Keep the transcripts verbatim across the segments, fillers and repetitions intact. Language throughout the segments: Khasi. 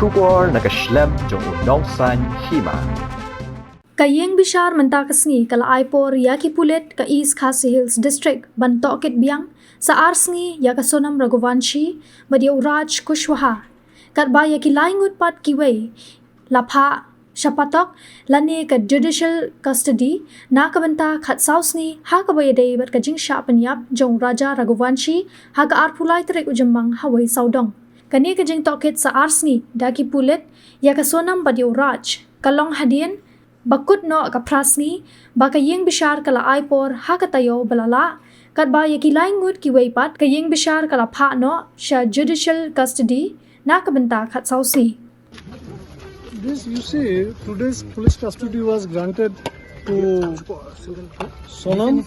Khubor na ka shlem jong u nongsan hima. Ka ïing bishar mynta ka sngi ka la ai por ïa ki pulit ka East Khasi Hills District ban tohkit biang sa ar sngi ïa ka Sonam Raghuvanshi bad ïa u Raj Kushwaha. Katba ïa ki lai ngut pat kiwei la phah sha patok lane ka judicial custody na ka bynta khatsaw sngi ha kaba ïadei bad ka jingshah pynïap jong Raja Raghuvanshi ha ka arphew lai tarik u Jymmang ha Wei Sawdong. Kane ka jingtohkit sa ar sngi da ki pulit ïa ka Sonam bad ïa u Raj ka long hadien ba kut noh ka phra sngi ba ka ïing bishar ka la ai por ha ka taïew ba la lah, katba ïa ki lai ngut kiwei pat ka ïing bishar ka la phah noh sha judicial custody na ka bynta khatsaw sngi. This, you see, today's police custody was granted to Sonam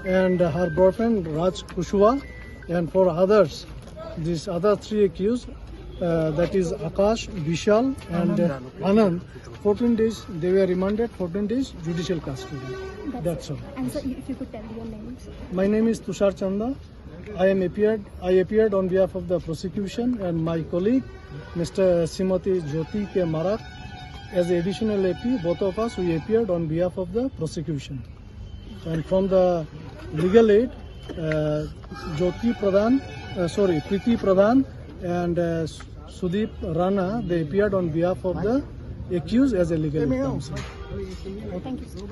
and her boyfriend Raj Kushwaha, and for others, these other three accused, uh, that is Akash, Vishal, and uh, Anand. Fourteen days, they were remanded, fourteen days judicial custody. That's all. And sir, if you could tell your name, sir. My name is Tushar Chanda. I am appeared, I appeared on behalf of the prosecution, and my colleague, Mister Srimati Jyoti K Marak, as additional A P, both of us, we appeared on behalf of the prosecution. And from the legal aid, uh, Jyoti Pradhan, uh, sorry, Preeti Pradhan and uh, Sudeep Rana, they appeared on behalf of the accused as a legal aid counsel. Thank you, sir.